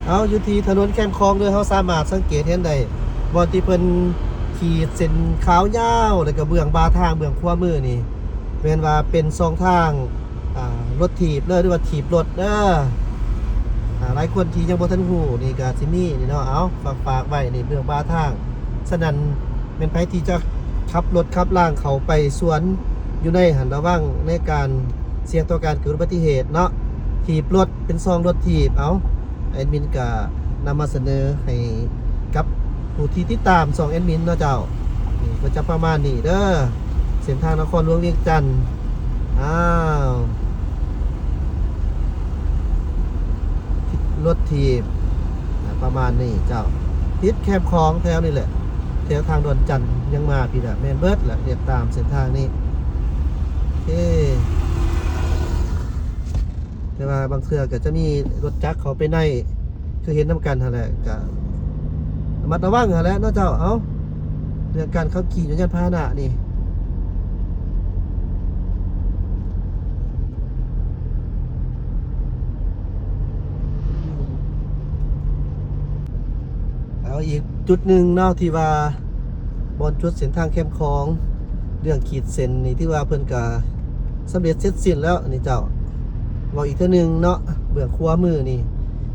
ເອົາ ຢູ່ທີ່ຖະໜົນແຄມຂອງເດີ ເຮົາສາມາດສັງເກດເຫັນໄດ້ ບ່ອນທີ່ເພິ່ນຂີດເສັ້ນຂາວຍາວ ແລ້ວກໍເບື້ອງບ່າທາງເບື້ອງຂວາມືນີ້ ແມ່ນວ່າເປັນຊ່ອງທາງ ອ່າ ລົດຖີບເດີ ຫຼືວ່າຖີບລົດເດີ. ອ່າ ຫຼາຍຄົນທີ່ຍັງບໍ່ທັນຮູ້ນີ້ກໍຊິມີນີ້ເນາະ ເອົາ ຝາກໆໄວ້ນີ້ເບື້ອງບ່າທາງ. ສະນັ້ນ ແມ່ນໃຜທີ່ຈະຂັບລົດຂັບລາງເຂົ້າໄປສວນຢູ່ໃນຫັ້ນ ລະວັງໃນການສ່ຽງຕໍ່ການເກີດອຸບັດຕິເຫດເນາະ. ຖີບລົດ ເປັນຊ່ອງລົດຖີບ. ເອົາ ແອດມິນກະນຳມາສະເໜີໃຫ້ກັບຜູ້ທີ່ຕິດຕາມຊ່ອງແອດມິນເນາະເຈົ້າ. ນີ້ກໍຈະປະມານນີ້ເດີ ເສັ້ນທາງນະຄອນຫຼວງວຽງຈັນ. ອ້າວ ລົດຖີບ ອ່າ ປະມານນີ້ເຈົ້າ ຕິດແຄມຂອງແຖວນີ້ແຫຼະ ແຖວທາງດອນຈັນ ຍັງມາພີ້ແຫຼະ ແມ່ນເບິດແຫຼະ ລຽບຕາມເສັ້ນທາງນີ້. ໂອເຄ ແຕ່ວ່າບາງເທື່ອກໍຈະມີລົດຈັກເຂົ້າໄປໃນ ຄືເຫັນນຳກັນຫັ້ນແຫຼະ ກະລະມັດລະວັງຫັ້ນແຫຼະເນາະເຈົ້າ. ເອົາ ເລື່ອງການຂັບຂີ່ຍົນຍານພາຫະນະນີ້ ເອົາ ອີກຈຸດໜຶ່ງເນາະ ທີ່ວ່າບ່ອນຈຸດເສັ້ນທາງແຄມຂອງ ເລື່ອງຂີດເສັ້ນນີ້ ຖືວ່າເພິ່ນກະສຳເລັດເສັດສິ້ນແລ້ວນີ້ເຈົ້າ. ເວົ້າອີກເທື່ອໜຶ່ງເນາະ ເບື້ອງຂວາມືນີ້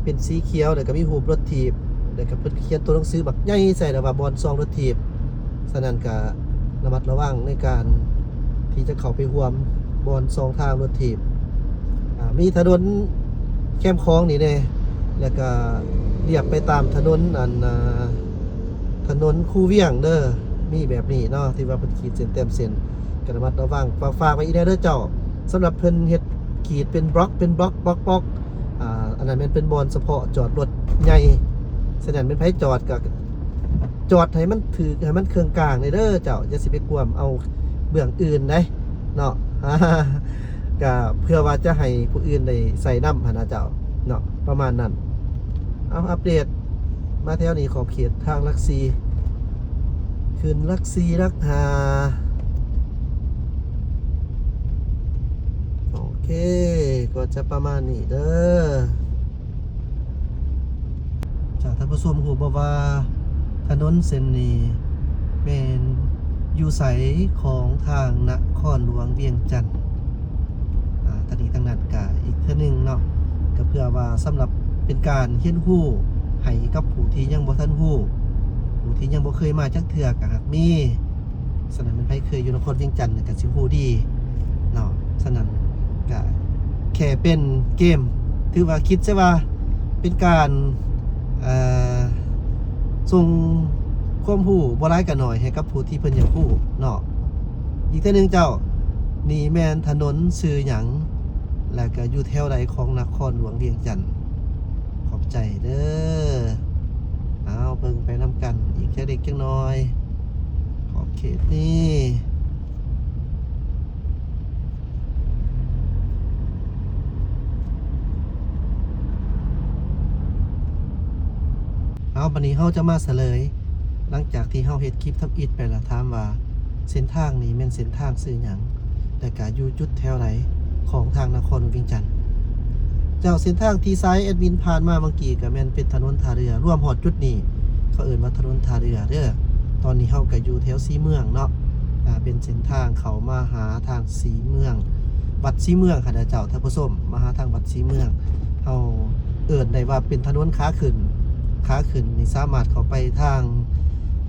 ເປັນສີຂຽວ ແລ້ວກໍມີຮູບລົດຖີບ ແລ້ວກໍເພິ່ນຂຽນຕົວໜັງສືບັກໃຫຍ່ໃສ່ ແລ້ວວ່າບ່ອນຊ່ອງລົດຖີບ. ສະນັ້ນກະລະມັດລະວັງໃນການທີ່ຈະເຂົ້າໄປຮ່ວມບ່ອນຊ່ອງທາງລົດຖີບ. ອ່າ ມີຖະໜົນແຄມຂອງນີ້ແດ່ ແລ້ວກະລຽບໄປຕາມຖະໜົນ ອັນ ອ່າ ຖະໜົນຄູວຽງເດີ ມີແບບນີ້ເນາະ ທີ່ວ່າເພິ່ນຂີດເສັ້ນແຕ້ມເສັ້ນ ກໍລະມັດລະວັງ. ຝາກ ຝາກໄວ້ອີກແດ່ເດີເຈົ້າ ສຳລັບເພິ່ນເຮັດຂີດເປັນບລັອກ ເປັນບລັອກ ບລັອກ ບລັອກ ອ່າ ອັນນັ້ນແມ່ນເປັນບ່ອນສະເພາະຈອດລົດໃຫຍ່. ສະນັ້ນແມ່ນໃຜຈອດກໍຈອດໃຫ້ມັນຖືກ ໃຫ້ມັນເຄິ່ງກາງເດີເຈົ້າ ຢ່າຊິໄປກວມເອົາເບື້ອງອື່ນໃດເນາະ. ກະເພື່ອວ່າຈະໃຫ້ຜູ້ອື່ນໄດ້ໃຊ້ນຳຫັ້ນນະເຈົ້າເນາະ ປະມານນັ້ນ. ເອົາ ອັບເດດມາແຖວນີ້ ຂອບເຂດທາງຫຼັກສີ່ ຂຶ້ນຫຼັກສີ່ ຫຼັກຫ້າ. ໂອເຄ ກໍຈະປະມານນີ້ເດີ. ຈາກທ່ານຜູ້ຊົມຮູ້ບໍ່ວ່າ ຖະໜົນເສັ້ນນີ້ແມ່ນຢູ່ໃສຂອງທາງນະຄອນຫຼວງວຽງຈັນ? ອ່າ ທັງນີ້ທັງນັ້ນກະອີກເທື່ອໜຶ່ງເນາະ ກະເພື່ອວ່າສຳລັບເປັນການຮຽນຮູ້ໃຫ້ກັບຜູ້ທີ່ຍັງບໍ່ທັນຮູ້ ຜູ້ທີ່ຍັງບໍ່ເຄີຍມາຈັກເທື່ອກະຫາກມີ ສະນັ້ນແມ່ນໃຜເຄີຍຢູ່ນະຄອນວຽງຈັນກໍຊິຮູ້ດີເນາະ. ສະນັ້ນກະແຄ່ເປັນເກມ ຖືວ່າຄິດຊະວ່າເປັນການ ເອີ ສົ່ງຄວາມຮູ້ບໍ່ຫຼາຍກໍໜ້ອຍໃຫ້ກັບຜູ້ທີ່ເພິ່ນຢາກຮູ້ເນາະ. ອີກເທື່ອໜຶ່ງເຈົ້າ ນີ້ແມ່ນຖະໜົນຊື່ຫຍັງ ແລະກະຢູ່ແຖວໃດຂອງນະຄອນຫຼວງວຽງຈັນ? ຂອບໃຈເດີ. ເອົາ ເບິ່ງໄປນຳກັນອີກຈັກເລັກຈັກນ້ອຍ ຂອບເຂດນີ້. ເອົາ ບັດນີ້ເຮົາຈະມາສະເຫຼີຍ ຫຼັງຈາກທີ່ເຮົາເຮັດຄລິບທຳອິດໄປລະ ຖາມວ່າເສັ້ນທາງນີ້ແມ່ນເສັ້ນທາງຊື່ຫຍັງ ແລະກະຢູ່ຈຸດແຖວໃດຂອງທາງນະຄອນຫຼວງວຽງຈັນ. ເຈົ້າ ເສັ້ນທາງທີ່ສາຍແອດມິນຜ່ານມາເມື່ອກີ້ກະແມ່ນເປັນຖະໜົນທ່າເຮືອ ລວມຮອດຈຸດນີ້ ເຂົາເອີ້ນວ່າຖະໜົນທ່າເຮືອເດີ. ຕອນນີ້ເຮົາກະຢູ່ແຖວສີເມືອງເນາະ ອ່າ ເປັນເສັ້ນທາງເຂົ້າມາຫາທາງສີເມືອງ ວັດສີເມືອງຫັ້ນນະເຈົ້າ ທ່ານຜູ້ຊົມ ມາຫາທາງວັດສີເມືອງ. ເຮົາເອີ້ນໄດ້ວ່າເປັນຖະໜົນຂາຂຶ້ນ ຂາຂຶ້ນນີ້ສາມາດເຂົ້າໄປທາງ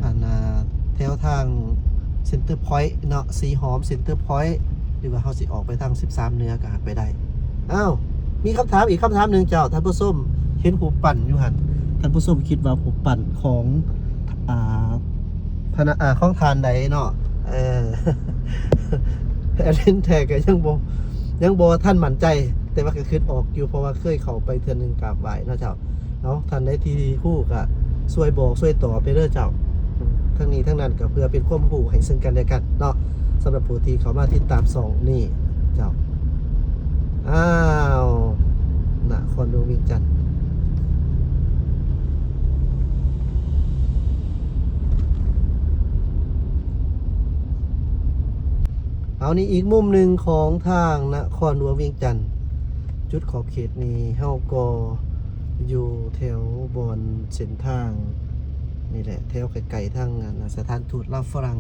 ອັນ ອ່າ ແຖວທາງເຊັນເຕີພອຍເນາະ ສີຫອມເຊັນເຕີພອຍ ຫຼືວ່າເຮົາຊິອອກໄປທາງສິບສາມເໜືອກໍຫາກໄປໄດ້. ອ້າວ ມີຄຳຖາມອີກຄຳຖາມໜຶ່ງເຈົ້າ ທ່ານຜູ້ຊົມ ເຫັນຮູບປັ້ນຢູ່ຫັ້ນ ທ່ານຜູ້ຊົມຄິດວ່າຮູບປັ້ນຂອງ ອ່າ ພະນະ ອ່າ ຂອງທ່ານໃດເນາະ? ເອີ ແອດມິນແທ້ກໍຍັງບໍ່ ຍັງບໍ່ທັນໝັ້ນໃຈ ແຕ່ວ່າກໍຄິດອອກຢູ່ ເພາະວ່າເຄີຍເຂົ້າໄປເທື່ອໜຶ່ງກາບໄຫວ້ເນາະເຈົ້າ. ເນາະ ທ່ານໃດທີ່ຮູ້ກໍຊ່ວຍບອກຊ່ວຍຕອບແດ່ເດີເຈົ້າ. ທັງນີ້ທັງນັ້ນກໍເພື່ອເປັນຄວາມຮູ້ໃຫ້ເຊິ່ງກັນແລະກັນເນາະ ສຳລັບຜູ້ທີ່ເຂົ້າມາຕິດຕາມຊ່ອງນີ້ເຈົ້າ. ອ້າວ ນະຄອນຫຼວງວຽງຈັນ. ເອົາ ນີ້ອີກມຸມໜຶ່ງຂອງທາງນະຄອນຫຼວງວຽງຈັນ. ຈຸດຂອບເຂດນີ້ເຮົາກໍ ຢູ່ແຖວບ່ອນເສັ້ນທາງນີ້ແຫຼະ ແຖວໃກ້ໆທາງອັນສະຖານທູດລາວຝຣັ່ງ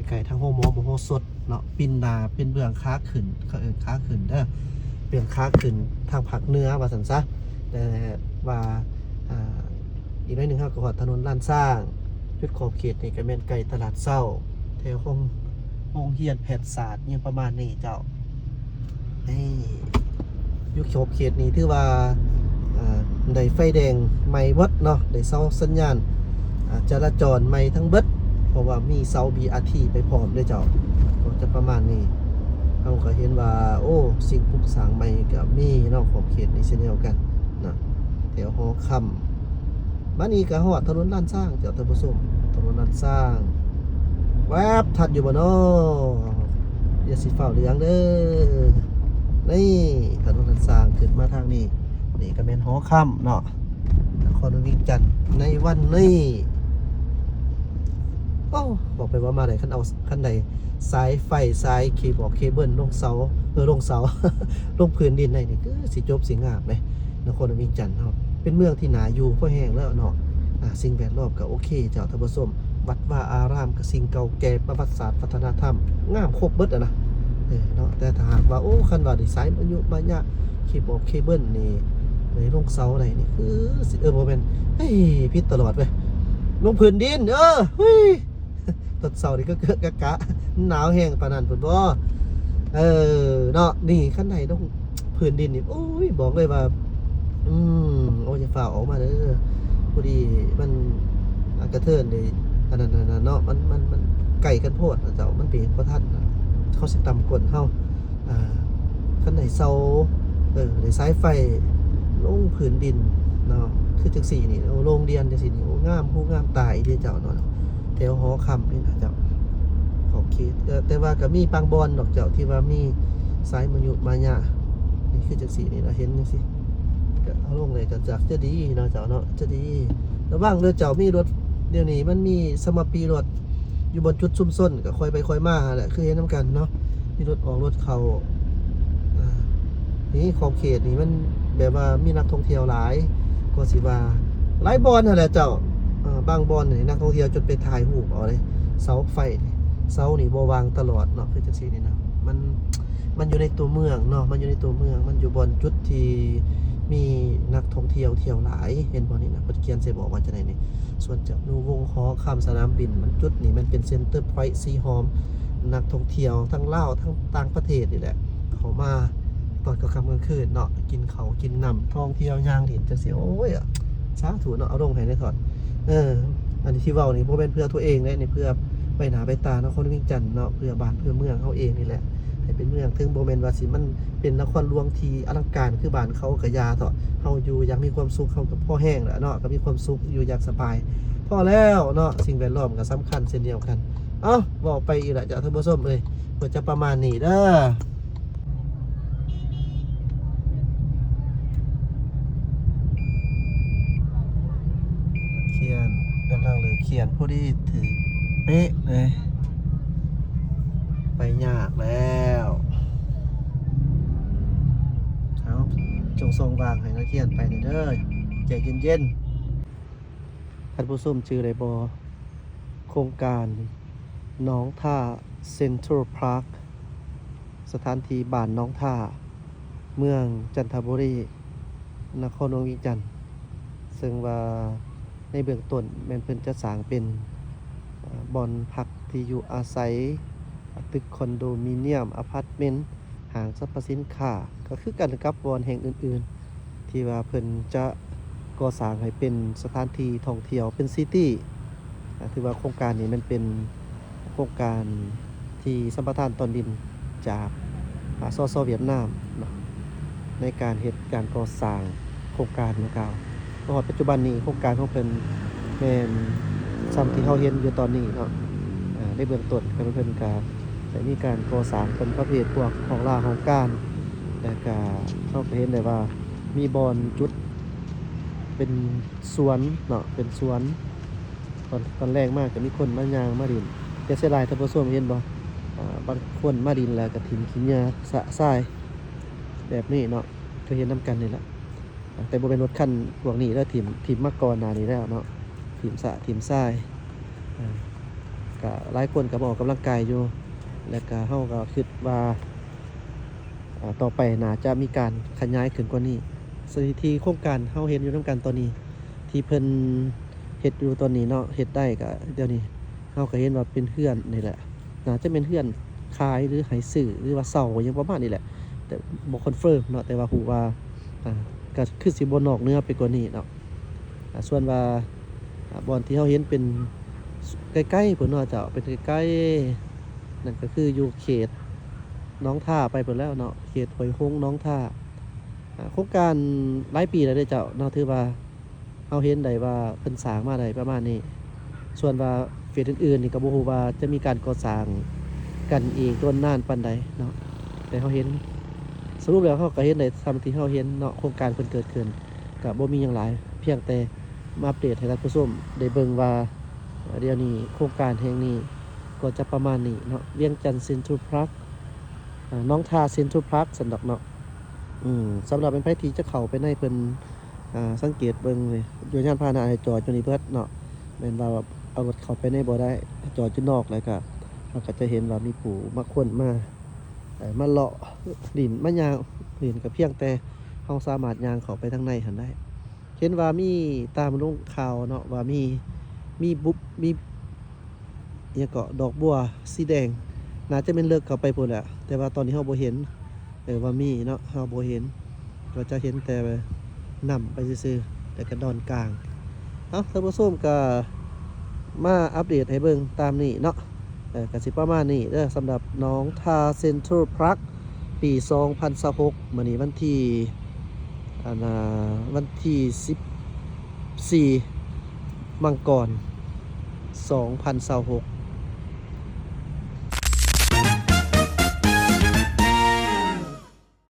ໃກ້ໆທາງໂຮງໝໍມະໂຫສົດເນາະ ປິ່ນໜ້າເປັນເບື້ອງຂາຂຶ້ນ ເຂົາເອີ້ນຂາຂຶ້ນເດີ ເບື້ອງຂາຂຶ້ນທາງພາກເໜືອວ່າຊັ້ນຊະ. ແຕ່ວ່າ ອ່າ ອີກໜ້ອຍໜຶ່ງເຮົາກໍຮອດຖະໜົນລ້ານຊ້າງ. ຈຸດຂອບເຂດນີ້ກໍແມ່ນໃກ້ຕະຫຼາດເຊົ້າ ແຖວໂຮງ ໂຮງຮຽນແພດສາດ ຫຍັງປະມານນີ້ເຈົ້າ. ນີ້ ຢູ່ຂອບເຂດນີ້ຖືວ່າ ເອີ ໄດ້ໄຟແດງໃໝ່ເບິດເນາະ ໄດ້ເສົາສັນຍານ ອາ ຈະລາຈອນໃໝ່ທັງເບິດ ເພາະວ່າມີເສົາ ບີ ອາ ທີ ໄປພ້ອມເດ້ເຈົ້າ. ກໍຈະປະມານນີ້ ເຮົາກໍເຫັນວ່າ ໂອ້ ສິ່ງປຸກສ້າງໃໝ່ກໍມີເນາະ ຂອບເຂດນີ້ເຊັ່ນດຽວກັນນະ ແຖວຫໍຄຳ. ມານີ້ກໍຮອດຖະໜົນລ້ານຊ້າງເຈົ້າທ່ານຜູ້ຊົມ ຖະໜົນລ້ານຊ້າງ ແວບ ທັນຢູ່ບໍ່ນໍ? ຢ່າຊິຟ້າວເຫຼືອງເດີ. ນີ້ ຖະໜົນລ້ານຊ້າງຂຶ້ນມາທາງນີ້ ນີ້ກໍແມ່ນຫໍຄຳເນາະ ນະຄອນຫຼວງວຽງຈັນໃນວັນນີ້. ໂອ້ ບອກໄປເວົ້າມາໄດ້ ຄັນເອົາ ຄັນໄດ້ສາຍໄຟ ສາຍເຄບອກເຄເບິນລົງເສົາ ເອີ ລົງເສົາ ລົງພື້ນດິນໄດ້ນີ້ ຄືຊິຈົບຊິງາມເດ້. ນະຄອນຫຼວງວຽງຈັນເຮົາເປັນເມືອງທີ່ໜ້າຢູ່ພໍແຮງແລ້ວເນາະ. ອາ ສິ່ງແວດລ້ອມກໍໂອເຄເຈົ້າທ່ານຜູ້ຊົມ ວັດວາອາຣາມກໍສິ່ງເກົ່າແກ່ ປະຫວັດສາດ ວັດທະນະທຳ ງາມຄົບເບິດຫັ້ນນະ ເອີ ເນາະ. ແຕ່ຖ້າຫາກວ່າ ໂອ້ ຄັນວ່າໄດ້ສາຍມາຍຸມາຍະ ເຄບອກເຄເບິນນີ້ ໄດ້ລົງເສົາໄດ້ນີ້ ຄືຊິ ເອີ ບໍ່ແມ່ນ ເຮີ້ຍ ຜິດຕະຫຼອດເວີຍ ລົງພື້ນດິນ ເອີ ຫຸ້ຍ ຕອນເຊົ້ານີ້ກໍເກີະກະກະ ໜາວແຮງປານນັ້ນພຸ້ນບໍ? ເອີ ເນາະ ນີ້ຄັນໄດ້ລົງພື້ນດິນນີ້ ໂອ້ຍ ບອກເລີຍວ່າ ອືມ ໂອ້ຍ ຢ່າຟ້າວອອກມາເດີ ພໍດີມັນ ອາ ກະເທີນໄດ້ ອັນນັ້ນ ອັນນັ້ນເນາະ ມັນ ມັນ ມັນໃກ້ກັນໂພດນະເຈົ້າ ມັນເບຣກບໍ່ທັນນະ ເຂົາຊິຕຳກົ້ນເຮົາ. ອ່າ ຄັນໄດ້ເສົາ ເອີ ໄດ້ສາຍໄຟລົງພື້ນດິນເນາະ ຄືຈັ່ງຊີ້ນີ້ ໂອ້ ໂລງລຽນຈັ່ງຊີ້ນີ້ ໂອ້ ງາມຫູງາມຕາອີ່ຫຼີເຈົ້າເນາະ ແຖວຫໍຄຳນີ້ນະເຈົ້າ ຂອບເຂດ ເອີ ແຕ່ວ່າກໍມີບາງບ່ອນດອກເຈົ້າ ທີ່ວ່າມີສາຍມາຍຸມາຍາ ນີ້ຄືຈັ່ງຊີ້ນີ້ນະ ເຫັນຈັ່ງຊີ້ ກໍເອົາລົງໄດ້ກໍຈະ ຈະດີເນາະເຈົ້າເນາະ ຈະດີ. ລະວັງເດີເຈົ້າ ມີລົດ ດຽວນີ້ມັນມີສະມາປີລົດ ຢູ່ບ່ອນຈຸດຊຸມຊົນ ກໍຄ່ອຍໄປຄ່ອຍມາຫັ້ນແຫຼະ ຄືເຫັນນຳກັນເນາະ ມີລົດອອກລົດເຂົ້າ. ອາ ນີ້ຂອບເຂດນີ້ມັນແບບວ່າມີນັກທ່ອງທ່ຽວຫຼາຍ ກໍຊິວ່າຫຼາຍບ່ອນຫັ້ນແຫຼະເຈົ້າ. ອາ ບາງບ່ອນນີ້ນັກທ່ອງທ່ຽວຈົນໄປຖ່າຍຮູບເອົາເດ້ ເສົາໄຟນີ້ ເສົານີ້ບໍ່ວ່າງຕະຫຼອດເນາະ ຄືຈັ່ງຊີ້ນີ້ນະ ມັນ ມັນຢູ່ໃນຕົວເມືອງເນາະ ມັນຢູ່ໃນຕົວເມືອງ ມັນຢູ່ບ່ອນຈຸດທີ່ມີນັກທ່ອງທ່ຽວທ່ຽວຫຼາຍ ເຫັນບໍ່ນີ້ນະ ເພິ່ນຂຽນໃສ່ບອກວ່າຈັ່ງໃດນີ້. ສ່ວນຈາກນູວົງ ຫໍຄຳ ສະໜາມບິນ ມັນ ຈຸດນີ້ມັນເປັນເຊັນເຕີພອຍ ສີຫອມ ນັກທ່ອງທ່ຽວທັງລາວ ທັງຕ່າງປະເທດນີ້ແຫຼະ ເຂົ້າມາຕອນກາງຄ່ຳກາງຄືນເນາະ ກິນເຂົ້າກິນນ້ຳ ທ່ອງທ່ຽວ ຍ່າງຫຼິ້ນຈັ່ງຊີ້. ໂອ້ຍ ສາທຸເນາະ ເອົາລົງໃຫ້ແດ່ເທາະ. ເອີ ອັນທີ່ເວົ້ານີ້ບໍ່ແມ່ນເພື່ອຕົວເອງເດ້ ນີ້ເພື່ອໃບໜ້າໃບຕານະຄອນວຽງຈັນເນາະ ເພື່ອບ້ານເພື່ອເມືອງເຮົາເອງນີ້ແຫຼະ ໃຫ້ເປັນເມືອງ ເຖິງບໍ່ແມ່ນວ່າຊິມັນເປັນນະຄອນຫຼວງທີ່ອະລັງການຄືບ້ານເຂົາກໍຢ່າເທາະ ເຮົາຢູ່ຢ່າງມີຄວາມສຸກ ເຮົາກໍພໍແຮງແລ້ວເນາະ ກໍມີຄວາມສຸກ ຢູ່ຢ່າງສະບາຍ ພໍແລ້ວເນາະ. ສິ່ງແວດລ້ອມກໍສຳຄັນເຊັ່ນດຽວກັນ. ເອົ້າ ເວົ້າໄປອີກລະເຈົ້າທ່ານຜູ້ຊົມເອີຍ ກໍຈະປະມານນີ້ເດີ. ຂຽນ ກຳລັງເລີກຂຽນ ພໍດີຖືກເປະເລີຍ ໄປຍາກແລ້ວ. ເອົາ ຈົ່ງສົ່ງວາງໃຫ້ນັກຮຽນໄປແດ່ເດີ ໃຈເຢັນໆ. ທ່ານຜູ້ຊົມຈື່ໄດ້ບໍ່? ໂຄງການໜອງທ່າ Central Park ສະຖານທີ່ບ້ານໜອງທ່າ ເມືອງຈັນທະບູລີ ນະຄອນຫຼວງວຽງຈັນ ເຊິ່ງວ່າໃນເບື້ອງຕົ້ນແມ່ນເພິ່ນຈະສ້າງເປັນ ເອີ ບ່ອນພັກທີ່ຢູ່ອາໄສ, ຕຶກຄອນໂດມິນຽມ, ອາພາດເມັນ, ຫ້າງສັບພະສິນຄ້າ ກໍຄືກັນກັບບ່ອນແຫ່ງອື່ນໆ ທີ່ວ່າເພິ່ນຈະກໍ່ສ້າງໃຫ້ເປັນສະຖານທີ່ທ່ອງທ່ຽວ ເປັນຊິຕີ້. ອາ ຖືວ່າໂຄງການນີ້ມັນເປັນໂຄງການທີ່ສຳປະທານຕອນດິນຈາກ ອາ ສສ ຫວຽດນາມເນາະ ໃນການເຮັດການກໍ່ສ້າງໂຄງການດັ່ງກ່າວ. ມາຮອດປັດຈຸບັນນີ້ໂຄງການຂອງເພິ່ນແມ່ນສ່ຳທີ່ເຮົາເຫັນຢູ່ຕອນນີ້ເນາະ. ອາ ໃນເບື້ອງຕົ້ນເພິ່ນ ເພິ່ນກະໄດ້ມີການກໍ່ສ້າງເປັນປະເພດພວກຫ້ອງລາຫ້ອງການ ແລ້ວກະເຮົາກະເຫັນໄດ້ວ່າມີບ່ອນຈຸດເປັນສວນເນາະ ເປັນສວນ. ຕອນ ຕອນແລງມາກະມີຄົນມາຍ່າງມາຫຼິ້ນ ແຕ່ເສຍດາຍທ່ານຜູ້ຊົມເຫັນບໍ່ ອາ ບາງຄົນມາຫຼິ້ນແລ້ວກະຖິ້ມຂີ້ເຫຍື້ອຊະຊາຍແບບນີ້ເນາະ ຄືເຫັນນຳກັນນີ້ແຫຼະ. ແຕ່ບໍ່ແມ່ນລົດຄັນພວກນີ້ເດີ ຖິ້ມ ຖິ້ມມາກ່ອນໜ້ານີ້ແລ້ວເນາະ ຖິ້ມສະ ຖິ້ມຊາຍ. ເອີ ກະຫຼາຍຄົນກະມາອອກກຳລັງກາຍຢູ່ ແລະກະເຮົາກະຄິດວ່າ ອາ ຕໍ່ໄປໜ້າຈະມີການຂະຫຍາຍຂຶ້ນກວ່ານີ້. ສະຖິຕິໂຄງການເຮົາເຫັນຢູ່ນຳກັນຕອນນີ້ ທີ່ເພິ່ນເຮັດຢູ່ຕອນນີ້ເນາະ ເຮັດໄດ້ກະດຽວນີ້ເຮົາກະເຫັນວ່າເປັນເຮືອນນີ້ແຫຼະ ໜ້າຈະແມ່ນເຮືອນຂາຍ ຫຼື ໃຫ້ຊື້ ຫຼືວ່າເຊົ່າ ຫຍັງປະມານນີ້ແຫຼະ ແຕ່ບໍ່ຄອນເຟີມເນາະ ແຕ່ວ່າຮູ້ວ່າ ອາ ກະຄືຊິບໍ່ນອກເໜືອໄປກວ່ານີ້ເນາະ. ອາ ສ່ວນວ່າ ອາ ບ່ອນທີ່ເຮົາເຫັນເປັນໄກໆພຸ້ນເນາະເຈົ້າ ເປັນໄກໆ ນັ້ນກະຄືຢູ່ເຂດໜອງທາໄປພຸ້ນແລ້ວເນາະ ເຂດຫ້ວຍຫົງ ໜອງທາ. ອາ ໂຄງການຫຼາຍປີແລ້ວເດ້ເຈົ້າເນາະ ຖືວ່າເຮົາເຫັນໄດ້ວ່າເພິ່ນສ້າງມາໄດ້ປະມານນີ້. ສ່ວນວ່າເຟສອື່ນໆນີ້ກະບໍ່ຮູ້ວ່າຈະມີການກໍ່ສ້າງກັນອີກດົນນານປານໃດເນາະ ແຕ່ເຮົາເຫັນ ສະຫຼຸບແລ້ວເຮົາກະເຫັນໄດ້ສ່ຳທີ່ເຮົາເຫັນເນາະ ໂຄງການເພິ່ນເກີດຂຶ້ນ ກະບໍ່ມີຫຍັງຫຼາຍ ພຽງແຕ່ມາອັບເດດໃຫ້ທ່ານຜູ້ຊົມໄດ້ເບິ່ງວ່າ ດຽວນີ້ໂຄງການແຫ່ງນີ້ກໍຈະປະມານນີ້ເນາະ ວຽງຈັນເຊັນທຣັນພາກ ອາ ໜອງທາເຊັນທຣັນພາກ ຊັ້ນດອກເນາະ. ອືມ ສຳລັບແມ່ນໃຜທີ່ຈະເຂົ້າໄປໃນເພິ່ນ ອາ ສັງເກດເບິ່ງເລີຍ ຢູ່ຍານພາຫະນະໃຫ້ຈອດຢູ່ນີ້ເບິດເນາະ ແມ່ນວ່າເອົາລົດເຂົ້າໄປໃນບໍ່ໄດ້ ຈອດຢູ່ນອກ ແລ້ວກະເຮົາກະຈະເຫັນວ່າມີຜູ້ມາຄົນມາ ເອີ ມາເລາະຫຼິ້ນ ມາຍ່າງຫຼິ້ນ ກະພຽງແຕ່ເຮົາສາມາດຍ່າງເຂົ້າໄປທາງໃນຫັ້ນໄດ້. ເຫັນວ່າມີຕາມລົງຂ່າວເນາະ ວ່າມີ ມີບຸບ ມີ ອີ່ຫຍັງເກາະ ດອກບົວສີແດງ ໜ້າຈະແມ່ນເລິກເຂົ້າໄປພຸ້ນແຫຼະ ແຕ່ວ່າຕອນນີ້ເຮົາບໍ່ເຫັນ ເອີ ວ່າມີເນາະ ເຮົາບໍ່ເຫັນ ກໍຈະເຫັນແຕ່ນ້ຳໄປຊື່ໆ ແລ້ວກະດອນກາງ. ເອົ້າ ທ່ານຜູ້ຊົມ ກະມາອັບເດດໃຫ້ເບິ່ງຕາມນີ້ເນາະ ເອີ ກະຊິປະມານນີ້ເດີ ສຳລັບໜອງທາເຊັນທຣັນພາກ ປີສອງພັນຊາວຫົກ ມື້ນີ້ວັນທີ ອັນນ່າ ວັນທີສິບສີ່ ມັງກອນ ສອງພັນຊາວຫົກ